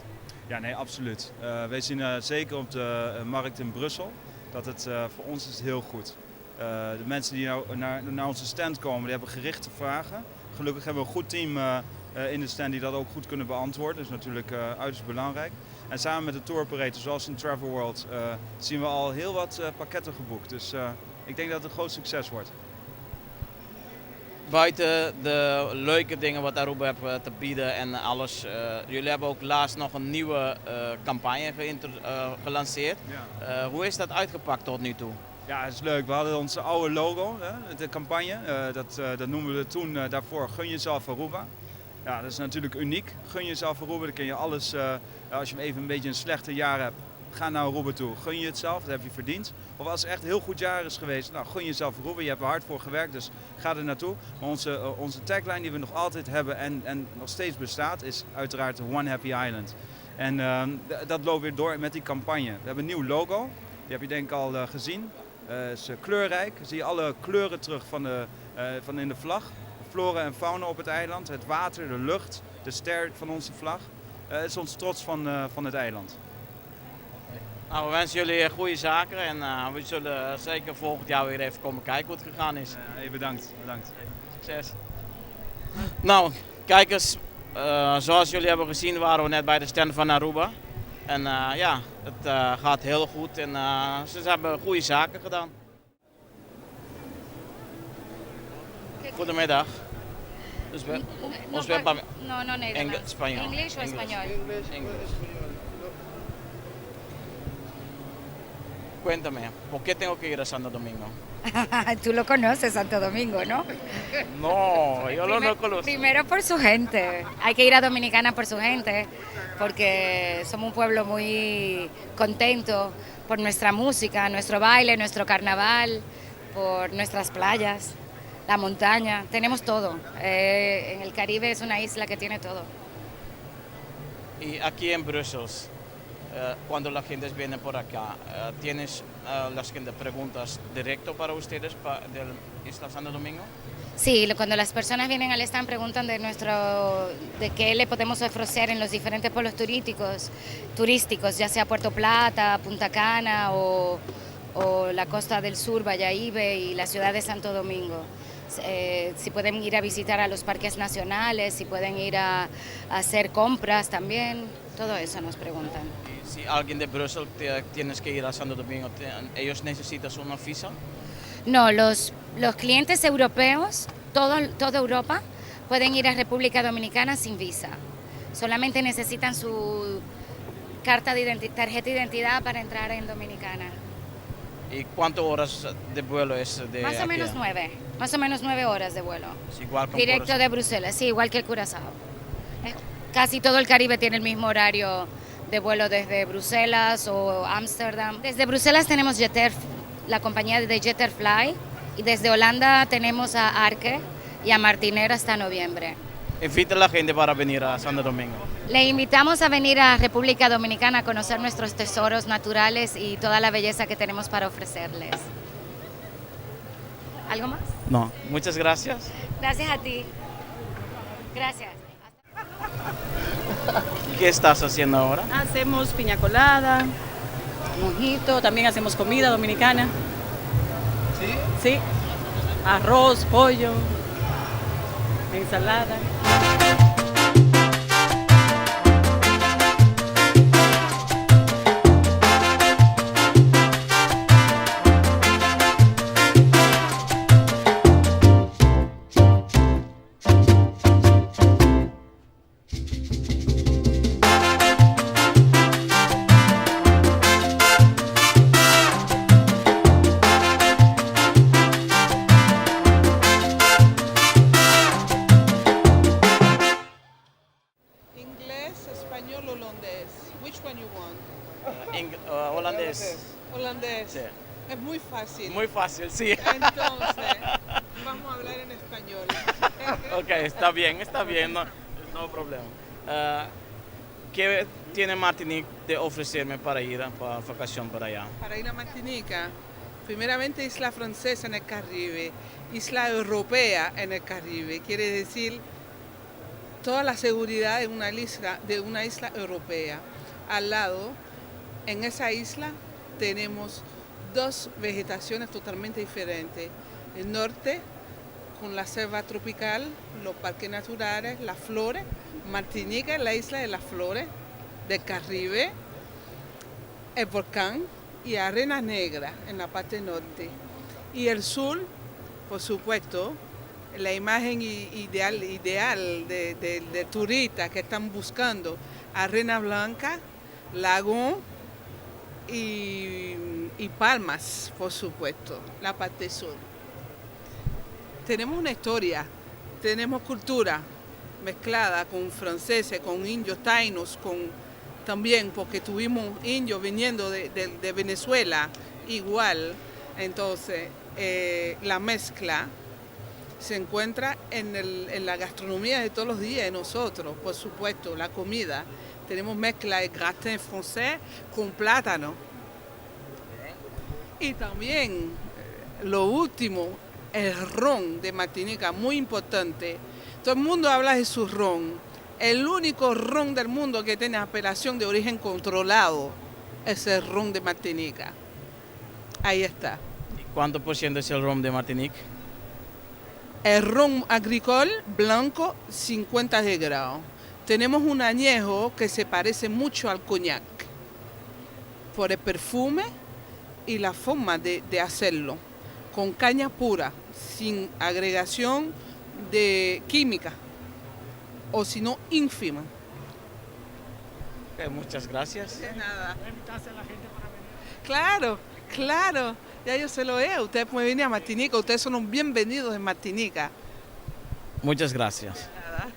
Ja, nee, absoluut. Wij zien zeker op de markt in Brussel dat het voor ons is heel goed. De mensen die nou naar onze stand komen, die hebben gerichte vragen. Gelukkig hebben we een goed team in de stand die dat ook goed kunnen beantwoorden. Dat is natuurlijk uiterst belangrijk. En samen met de tour operator, zoals in Travel World, zien we al heel wat pakketten geboekt. Dus ik denk dat het een groot succes wordt. Buiten de leuke dingen wat Aruba heeft te bieden en alles. Jullie hebben ook laatst nog een nieuwe campagne gelanceerd. Hoe is dat uitgepakt tot nu toe? Ja, het is leuk. We hadden onze oude logo, hè, de campagne. Dat noemen we toen daarvoor Gun Jezelf Aruba. Ja, dat is natuurlijk uniek. Gun jezelf Aruba, dan kun je alles, als je even een beetje een slechte jaar hebt, ga naar Aruba toe. Gun je het zelf, dat heb je verdiend. Of als het echt een heel goed jaar is geweest, gun jezelf Aruba. Je hebt er hard voor gewerkt, dus ga er naartoe. Maar onze tagline die we nog altijd hebben en nog steeds bestaat, is uiteraard One Happy Island. En dat loopt weer door met die campagne. We hebben een nieuw logo, die heb je denk ik al gezien. Is kleurrijk, zie je alle kleuren terug van in de vlag. De flora en fauna op het eiland, het water, de lucht, de ster van onze vlag. Het is ons trots van het eiland. We wensen jullie goede zaken en we zullen zeker volgend jaar weer even komen kijken hoe het gegaan is. Hey, bedankt, bedankt. Succes. Kijkers, zoals jullie hebben gezien waren we net bij de stand van Aruba. En het gaat heel goed en ze hebben goede zaken gedaan. Goedemiddag. Dus we, No, ons no, web no, no, Nederlands. Engels, Spanje. English o Engels. español? English. English. Cuéntame, ¿por qué tengo que ir a Santo Domingo? Tú lo conoces, Santo Domingo, ¿no? No, yo lo no conozco. Primero por su gente. Hay que ir a Dominicana por su gente, porque somos un pueblo muy contento por nuestra música, nuestro baile, nuestro carnaval, por nuestras playas, la montaña. Tenemos todo. En el Caribe es una isla que tiene todo. Y aquí en Bruselas, cuando la gente viene por acá, ¿tienes las gente preguntas directo para ustedes del Isla Santo Domingo? Sí, cuando las personas vienen al stand preguntan de qué le podemos ofrecer en los diferentes pueblos turísticos, ya sea Puerto Plata, Punta Cana o la Costa del Sur, Bayahibe y la ciudad de Santo Domingo. Si pueden ir a visitar a los parques nacionales, si pueden ir a hacer compras también, todo eso nos preguntan. Y si alguien de Bruselas tienes que ir a Santo Domingo, ¿ellos necesitan una visa? No, los clientes europeos, toda Europa, pueden ir a República Dominicana sin visa. Solamente necesitan su carta de tarjeta de identidad para entrar en Dominicana. ¿Y cuántas horas de vuelo es de Más o aquí menos a 9, más o menos 9 horas de vuelo. Es igual con Directo Curazao. de Bruselas, sí, igual que el Curazao. Casi todo el Caribe tiene el mismo horario de vuelo desde Bruselas o Ámsterdam. Desde Bruselas tenemos Jetair, la compañía de Jetair Fly, y desde Holanda tenemos a Arke y a Martinair hasta noviembre. Invita a la gente para venir a Santo Domingo. Le invitamos a venir a República Dominicana a conocer nuestros tesoros naturales y toda la belleza que tenemos para ofrecerles. ¿Algo más? No, muchas gracias. Gracias a ti. Gracias. ¿Qué estás haciendo ahora? Hacemos piña colada, mojito, también hacemos comida dominicana. ¿Sí? Sí. Arroz, pollo, ensalada. Inglés, español, holandés. Which one you want? Holandés. Holandés. Sí. Es muy fácil. Muy fácil, sí. Entonces, vamos. Vamos a hablar en español. Ok, está bien, está bien, no, no problema. Uh, ¿Qué tiene Martinique de ofrecerme para ir a para vacación para allá? Para ir a Martinica, primeramente isla francesa en el Caribe, isla europea en el Caribe, quiere decir toda la seguridad de una isla, de una isla europea. Al lado, en esa isla, tenemos dos vegetaciones totalmente diferentes. El norte, con la selva tropical, los parques naturales, las flores. Martinica es la isla de las flores del Caribe, el volcán y arena negra en la parte norte. Y el sur, por supuesto, la imagen ideal, ideal de, de, turistas que están buscando arena blanca, lago y, y palmas, por supuesto, la parte sur. Tenemos una historia, tenemos cultura mezclada con franceses, con indios tainos, con también porque tuvimos indios viniendo de, de, Venezuela igual. Entonces, eh, la mezcla se encuentra en, el, en, la gastronomía de todos los días de nosotros, por supuesto, la comida. Tenemos mezcla de gratin francés con plátano. Y también, eh, lo último, el ron de Martinica, muy importante. Todo el mundo habla de su ron. El único ron del mundo que tiene apelación de origen controlado es el ron de Martinica. Ahí está. ¿Y cuánto por ciento es el ron de Martinique? El ron agricole blanco, 50 de grado. Tenemos un añejo que se parece mucho al coñac por el perfume y la forma de, de hacerlo, con caña pura, sin agregación de química o si no ínfima. Okay, muchas gracias. De nada. Claro, claro. Ya yo se lo he. Ustedes pueden venir a Martinica. Ustedes son los bienvenidos en Martinica. Muchas gracias. De nada.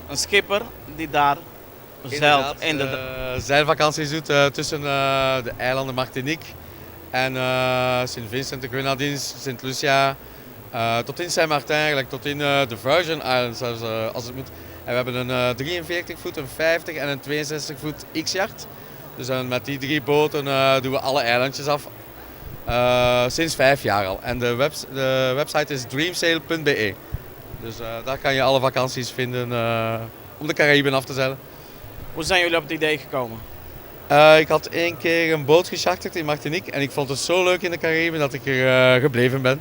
Een schipper die daar zeilt. In de uh, zeilvakanties doet uh, tussen uh, de eilanden Martinique en Sint Vincent, de Grenadines, Sint Lucia, tot in Saint-Martin eigenlijk, tot in de Virgin Islands zelfs, als het moet. En we hebben een 43 voet, een 50 en een 62 voet X-jacht. Dus met die drie boten doen we alle eilandjes af. Sinds vijf jaar al. En de, webs de website is dreamsail.be. Dus daar kan je alle vakanties vinden om de Caraïben af te zeilen. Hoe zijn jullie op het idee gekomen? Uh, ik had één keer een boot gecharterd in Martinique en ik vond het zo leuk in de Caraïben dat ik er uh, gebleven ben.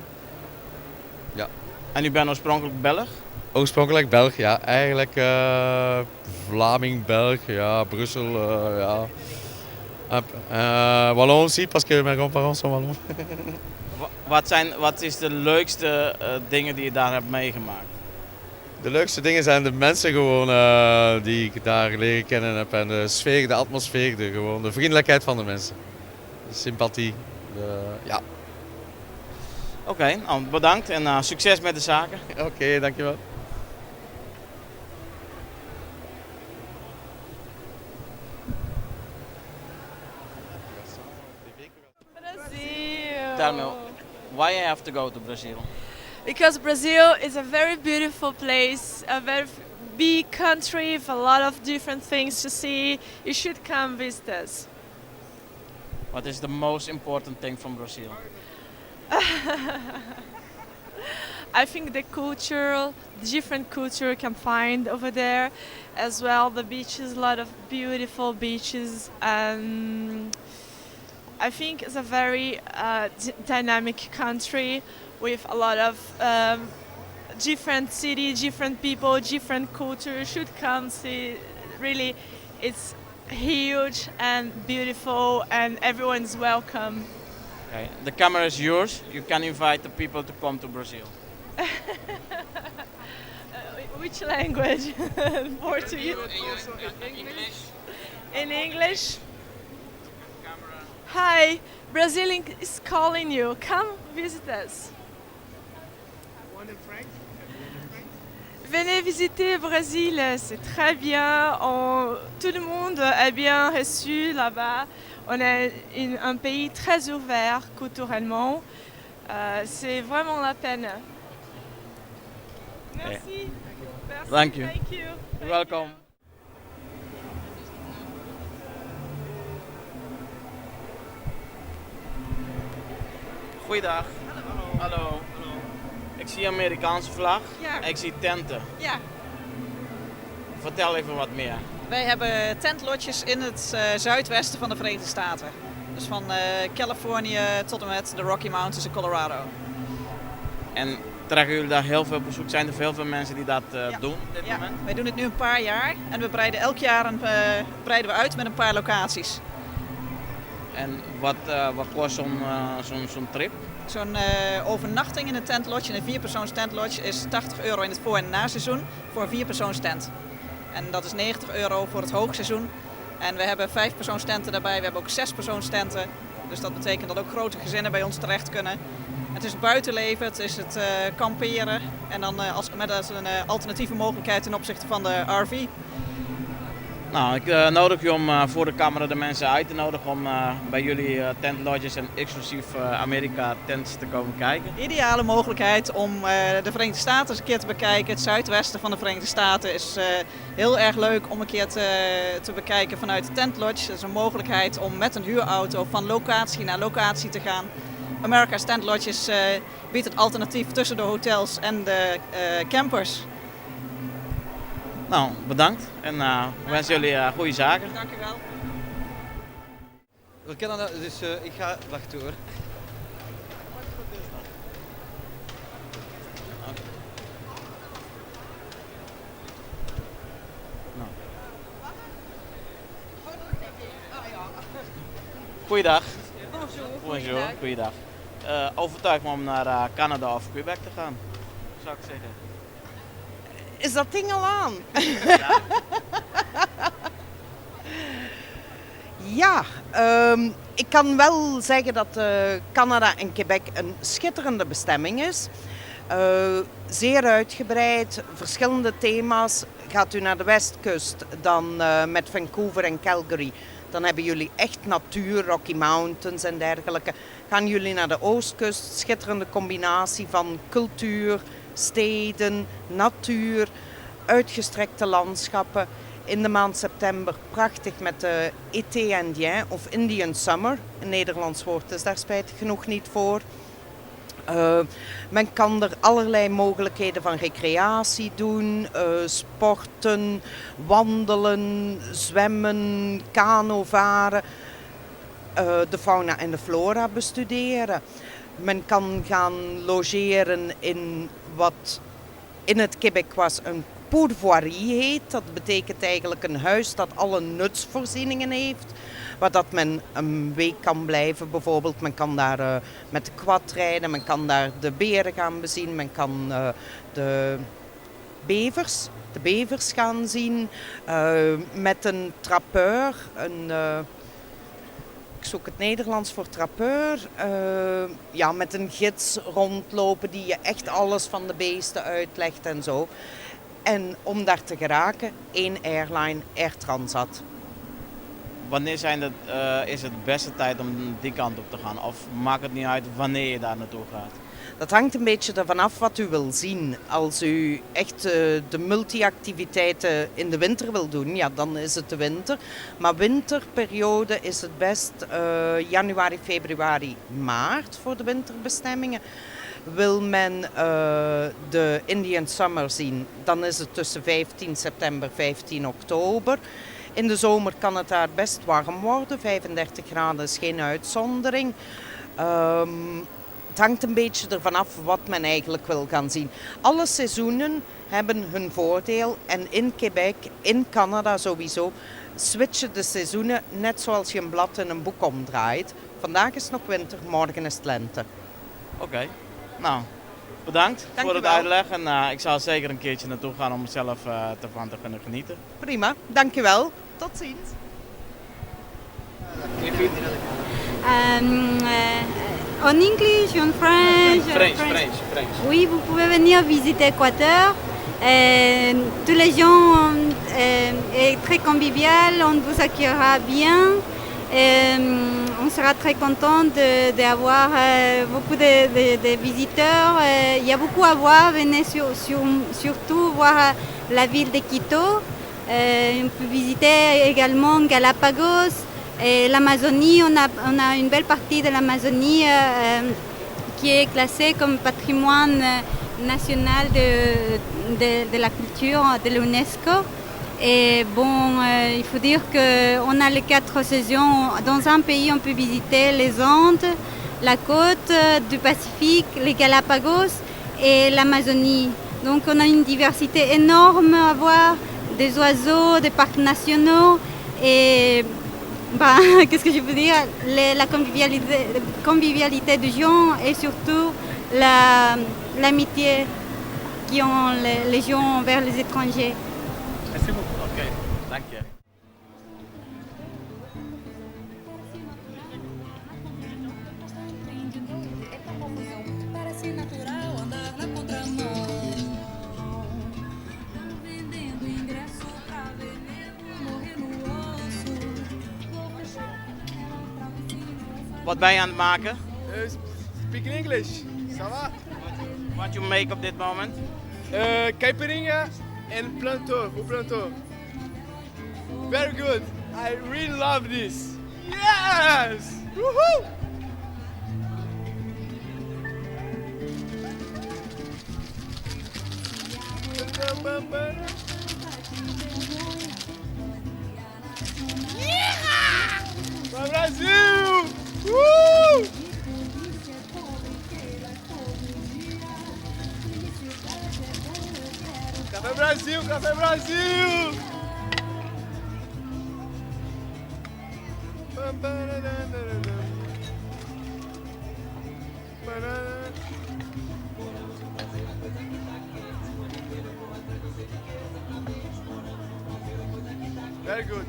Ja. En u bent oorspronkelijk Belg? Oorspronkelijk Belg, ja. Eigenlijk uh, Vlaming-Belg, ja. Brussel, ja. Wallon aussi, parce que mijn grands-parents sont Wallons. wat, zijn, wat is de leukste dingen die je daar hebt meegemaakt? De leukste dingen zijn de mensen gewoon uh, die ik daar leren kennen heb. En de sfeer, de atmosfeer, de, gewoon de vriendelijkheid van de mensen. De sympathie, de, ja. Oké, okay, nou, bedankt en uh, succes met de zaken. Oké, okay, dankjewel. Brazil. Tell me, why I have to go to Brazil? Because Brazil is a very beautiful place, a very big country with a lot of different things to see. You should come visit us. What is the most important thing from Brazil? I think the culture, the different culture you can find over there, as well the beaches, a lot of beautiful beaches. And I think it's a very uh, dynamic country with a lot of um, different cities, different people, different culture. You should come see. Really, it's huge and beautiful, and everyone's welcome. Okay. The camera is yours. You can invite the people to come to Brazil. uh, which language? Portuguese. English. In English. Hi, Brazil is calling you. Come visit us. Venez visiter Brésil, c'est très bien. On, tout le monde est bien reçu là-bas. On est une, un pays très ouvert culturellement. Euh, C'est vraiment la peine. Merci. Merci. Thank you. Thank you. You're welcome. Goeiedag. Hallo. Hallo. Ik zie Amerikaanse vlag Ja. en ik zie tenten. Ja. Vertel even wat meer. Wij hebben tentlodges in het eh, zuidwesten van de Verenigde Staten. Dus van eh, Californië tot en met de Rocky Mountains in Colorado. En trekken jullie daar heel veel bezoek? Zijn er heel veel mensen die dat eh, doen? Ja, wij doen het nu een paar jaar en we breiden elk jaar een, eh, breiden we uit met een paar locaties. En wat, eh, wat kost zo'n eh, zo'n zo'n trip? Zo'n eh, overnachting in een tentlodge, in een vierpersoons tentlodge, is 80 euro in het voor- en naseizoen voor een vierpersoons tent. En dat is 90 euro voor het hoogseizoen. En we hebben vijfpersoons tenten daarbij, we hebben ook zespersoons tenten. Dus dat betekent dat ook grote gezinnen bij ons terecht kunnen. Het is het buitenleven, het is het eh, kamperen en dan eh, als, met als een eh, alternatieve mogelijkheid ten opzichte van de RV. Nou, ik eh, nodig je om eh, voor de camera de mensen uit te nodigen om eh, bij jullie eh, tentlodges en exclusief eh, Amerika tents te komen kijken. Ideale mogelijkheid om eh, de Verenigde Staten eens een keer te bekijken. Het zuidwesten van de Verenigde Staten is eh, heel erg leuk om een keer te, te bekijken vanuit de Tent Lodge. Dat is een mogelijkheid om met een huurauto van locatie naar locatie te gaan. America's Tent Lodges eh, biedt het alternatief tussen de hotels en de eh, campers. Nou, bedankt en eh, we wensen jullie eh, goede zaken. Dank u wel. We Canada, dus eh, ik ga... Wacht hoor. Goeiedag. Bonjour. Bonjour, goeiedag. Eh, overtuig me om naar eh, Canada of Quebec te gaan, zou ik zeggen. Is dat ding al aan? Ja, ehm, ik kan wel zeggen dat eh, Canada en Quebec een schitterende bestemming is. Eh, zeer uitgebreid, verschillende thema's. Gaat u naar de westkust, dan eh, met Vancouver en Calgary. Dan hebben jullie echt natuur, Rocky Mountains en dergelijke. Gaan jullie naar de oostkust, schitterende combinatie van cultuur, steden, natuur, uitgestrekte landschappen. In de maand september prachtig met de Été Indien of Indian Summer. Een Nederlands woord is daar spijtig genoeg niet voor. Eh, men kan er allerlei mogelijkheden van recreatie doen, eh, sporten, wandelen, zwemmen, kano varen, eh, de fauna en de flora bestuderen. Men kan gaan logeren in wat in het Quebecois een pourvoirie heet. Dat betekent eigenlijk een huis dat alle nutsvoorzieningen heeft. Waar dat men een week kan blijven bijvoorbeeld. Men kan daar eh, met de quad rijden, men kan daar de beren gaan bezien, men kan eh, de bevers, de bevers gaan zien. eh, met een trappeur, een... eh, ik zoek het Nederlands voor trappeur. Eh, ja, met een gids rondlopen die je echt alles van de beesten uitlegt en zo. En om daar te geraken, één airline, Air Transat. Wanneer zijn het, eh, is het beste tijd om die kant op te gaan? Of maakt het niet uit wanneer je daar naartoe gaat? Dat hangt een beetje ervan af wat u wil zien. Als u echt eh, de multi-activiteiten in de winter wil doen, ja, dan is het de winter. Maar winterperiode is het best eh, januari, februari, maart voor de winterbestemmingen. Wil men eh, de Indian Summer zien, dan is het tussen 15 september 15 oktober. In de zomer kan het daar best warm worden. 35 graden is geen uitzondering. Ehm, het hangt een beetje ervan af wat men eigenlijk wil gaan zien. Alle seizoenen hebben hun voordeel. En in Quebec, in Canada sowieso, switchen de seizoenen net zoals je een blad in een boek omdraait. Vandaag is het nog winter, morgen is het lente. Oké, nou, bedankt Dank voor u het wel. uitleg. En eh, ik zal zeker een keertje naartoe gaan om zelf eh, ervan te kunnen genieten. Prima, dankjewel. Tot ziens. Euh, en English, en French. French, French, French. Oui, vous pouvez venir visiter Équateur. Euh, tous les gens euh, est très convivial, on vous accueillera bien. On sera très content d'avoir beaucoup de visiteurs. Il y a beaucoup à voir. Venez surtout voir la ville de Quito. On peut visiter également Galapagos et l'Amazonie. On a une belle partie de l'Amazonie qui est classée comme patrimoine national de la culture de l'UNESCO. Et bon, il faut dire qu'on a les quatre saisons. Dans un pays, on peut visiter les Andes, la côte du Pacifique, les Galapagos et l'Amazonie. Donc on a une diversité énorme à voir, des oiseaux, des parcs nationaux et bah, qu'est-ce que je peux dire La convivialité des gens et surtout l'amitié qu'ont les gens envers les étrangers. Merci beaucoup. Oké, dank je. Parece natural andar na contramão. Vendendo ingresso pra veneno morrer no osso. Vou fechar a janela pra vizinho. Wat ben je aan het maken? Speak in English. Ça va? What you make op dit moment? Caipirinha and planto, o planto. Very good. I really love this. Yes! Woohoo! Vai Brasil! Café Brasil, Café Brasil! Very good.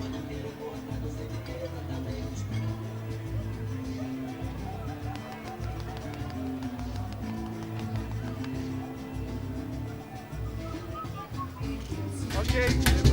Ok.